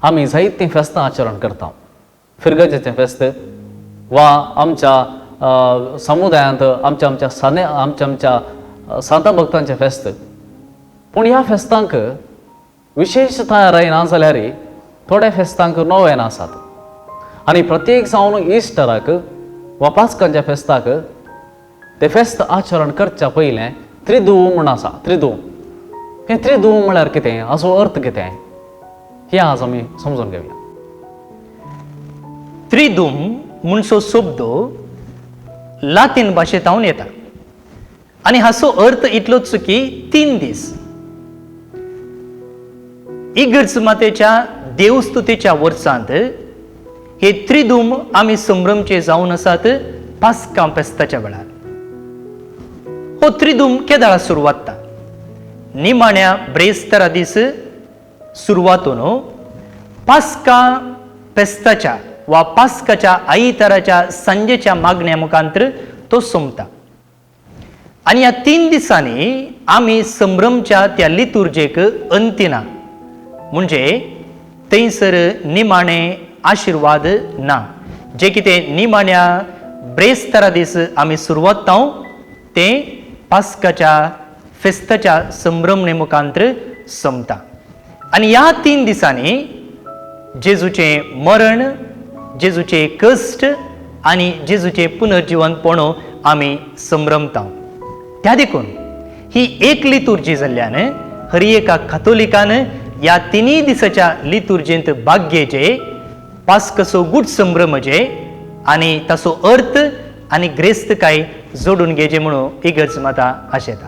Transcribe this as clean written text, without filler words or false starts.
आमी जायतीं फेस्तां आचरण करता. फिरगजेचें फेस्त वा आमच्या समुदायांत आमच्या आमच्या साने आमच्या आमच्या सांता भक्तांचें फेस्त. पूण ह्या फेस्तांक विशेश तयार ना जाल्यार थोड्या फेस्तांक नोवेन आसात आनी प्रत्येक जावन इस्टराक वा पास्कांच्या फेस्ताक ते फेस्त आचरण करच्या पयलें त्रिदूव म्हूण आसा. त्रिदूव हें त्रिदूव म्हळ्यार कितें, हाचो अर्थ कितें, हें आज आमी समजून घेवया. त्रिदूम म्हणचो शब्द लातीन भाशेंत येता आनी हाचो अर्थ इतलोच की 3 दीस. इगर्ज मातेच्या देवस्तुतेच्या वर्सांत हे त्रिदूम आमी संभ्रमचे जावन आसात पास्कां फेस्ताच्या वेळार. हो त्रिदूम केदाळा सुरवात निमाण्या ब्रेस्तरा दीस सुरवातून पास्का फेस्ताच्या वा पास्काच्या आयताराच्या सांजेच्या मागण्या मुखांतर तो सोंपता. आनी ह्या 3 दिसांनी आमी संभ्रमच्या त्या लितुर्जेक अंतिना, म्हणजे थंयसर निमाणे आशिर्वाद ना. जे कितें निमाण्या ब्रेस्तरा दीस आमी सुरवात तें पास्काच्या फेस्ताच्या संभ्रमणे मुखांतर सोंपता. आनी ह्या 3 दिसांनी जेजूचें मरण, जेजूचे कश्ट आनी जेजूचें पुनर्जिवनपण आमी संभ्रमता. त्या देखून ही एक लितुर्जी जाल्ल्यान हर एका कातोलिकान ह्या 3 दिसाच्या लितुर्जेंत भाग घेवचे, पास्काचो गूट संभ्रमचे आनी ताचो अर्थ आनी ग्रेस्तकाय जोडून घेवचे म्हणून इगर्ज माता आशेता.